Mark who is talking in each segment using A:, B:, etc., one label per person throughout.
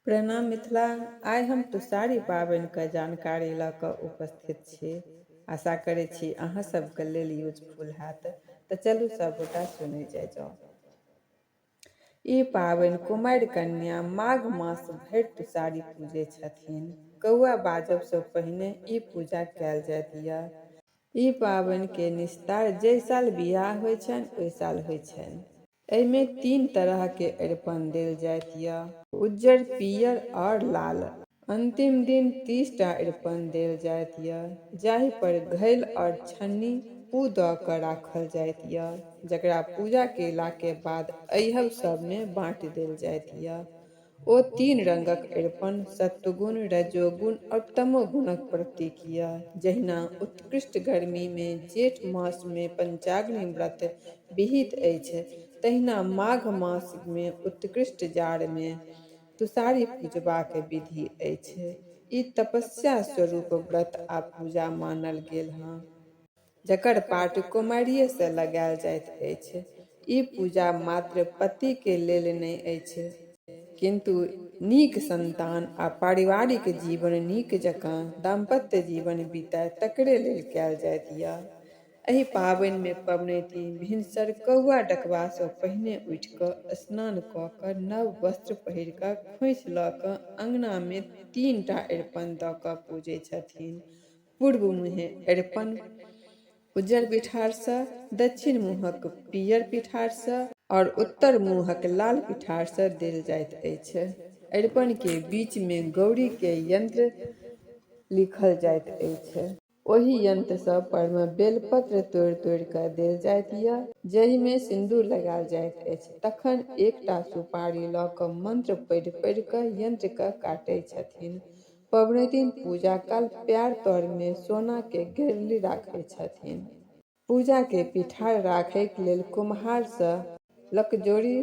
A: प्रणाम मिथिला। आइ हम तुषारी पाबनिके जानकारी लऽ कऽ उपस्थित छी। आशा करै छी अहाँ सबके लेल यूजफुल हैत। तऽ चलू सबगोटा सुनै जाइ जाउ। ई पाबनि कुमारि कन्या माघ मास भरि तुषारी पूजै छथिन। कौआ बाजबसँ पहिने ई पूजा कयल जाइत यऽ। ई पाबनिके निस्तार जाहि साल बियाह होइ छनि ओहि साल होइ छनि। एहिमे 3 तरहके अरिपन देल जाइत यऽ, उज्जर, पियर आओर लाल। अंतिम दिन 30 टा अरिपन देल जाइत यऽ, जाहि पर घैल आओर छन्नी पू दऽ कऽ राखल जाइत यऽ, जकरा पूजा केलाके बाद अइहब सबमे बाँटि देल जाइत यऽ। ओ 3 रंगक अरिपन सत्वगुण, रजोगुण आओर तमोगुणक प्रतीक यऽ। जहिना उत्कृष्ट गर्मीमे जेठ मासमे पंचाग्नि व्रत विहित अछि, तहिना माघ मासमे उत्कृष्ट जाड़मे तुषारी पूजबाक विधि अछि। ई तपस्या स्वरूप व्रत आ पूजा मानल गेल हँ, जकर पाट कुमारिएसँ लगायल जाइत अछि। ई पूजा मात्र पतिके लेल नहि अछि, किन्तु नीक संतान आ पारिवारिक जीवन नीक जकाँ दाम्पत्य जीवन बीतय तकरे लेल कयल जाइत यऽ। एहि पाबनिमे पबनैतिन भिनसर कौआ डकबासँ पहिने उठि कऽ स्नान कऽ कऽ नव वस्त्र पहिर कऽ खोंइछ लऽ कऽ अङ्गनामे 3 टा अरिपन दऽ कऽ पूजै छथिन। पूर्व मुँहे अरिपन उज्जर पिठारसँ, दक्षिण मुँहक पियर पिठारसँ आओर उत्तर मुँहक लाल पिठारसँ देल जाइत अछि। अरिपन के बीचमे गौरी के यंत्र लिखल जाइत अछि। ओहि यंत्र सब परमे बेलपत्र तोड़ि तोड़ि कऽ देल जाइत यऽ, जाहिमे सिन्दूर लगायल जाइत अछि। तखन एकटा सुपारी लऽ कऽ मंत्र पढ़ि पढ़ि कऽ यंत्र के काटै छथिन। पबनैतिन पूजा काल प्यार तरमे सोना के गैरली राखै छथिन। पूजा के पिठार राखैके लेल कुम्हारसँ लकजोड़ी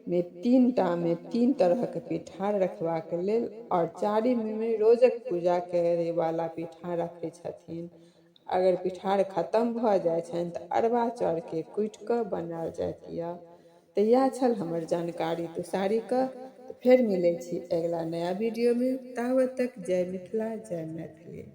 A: मे 3 टा मे 3 तरहक पिठार रखबाक लेल आओर 4 मे रोजक पूजा करे वाला पिठार राखै छथिन। अगर पिठार खत्म भऽ जाइ छनि तऽ अरबा चाउरके कुटि कऽ बनायल जाइत यऽ। तऽ इएह छल हमर जानकारी तुषारीके। तऽ फेर मिलै छी अगिला नया वीडियोमे। ताबत तक जय मिथिला, जय मैथिली।